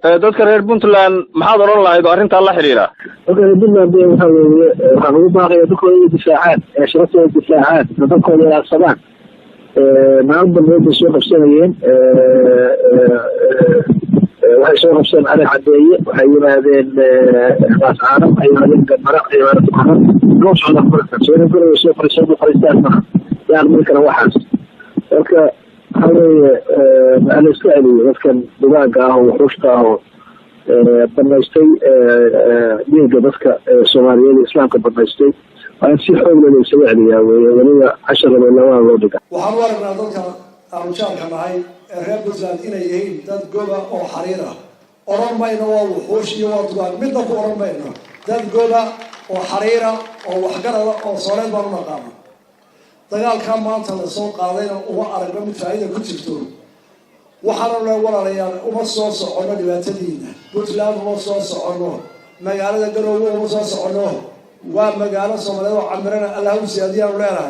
Dadka reer Puntland maxaad odhan lahayd oo arrintaa la xidhiidha? Dadka reer Puntland de waxa weeye, waxaan ugu baaqaya dadkooda inay difaacaan, inay sharaftooda difaacaan, inay dadkooda ilaadsadaan. Maalin dambeed bay soo qabsanayeen. Waxay soo qabsadeen Ari Cadeeye, waxay yimaadeen Laascaano, waxay yimaadeen Gambara, waxay yimaadeen Duqaro loo socda soo guraya soo fariisan fariistaan maaha, yaa aqbali kara waxaas? Marka waxa weeye, waxaa la iska celiyo dadkan dugaaga ah oo wuxuushta ah oo banaystay dhiigga dadka Soomaaliyeed, Islaamka banaystay. Waa in si xoog leh la isaga celiyaa weye, weliba cashar laba labada loo dhiga. Waxaan u aragnaa dadka aanu jaarka nahay ee reer Puntland inay yihiin dad goba oo xariir ah. Odhan mayno waa wuxuush iyo waa dugaag, midna ku odhan mayno. Dad goba oo xariira oo waxgarada oo sooleed baan u naqaana. Dagaalkaa maanta lasoo qaadayna uma aragno mid faa'iida ku jirto. Waxaanu le, walaalayaal, uma soo soconno dhibaatadiina. Puntland uma soo soconno, magaalada Garoowe uma soo soconno. Waa magaalo Soomaaliyeed oo camirana, Allah u siyaadiyaanu leenahay.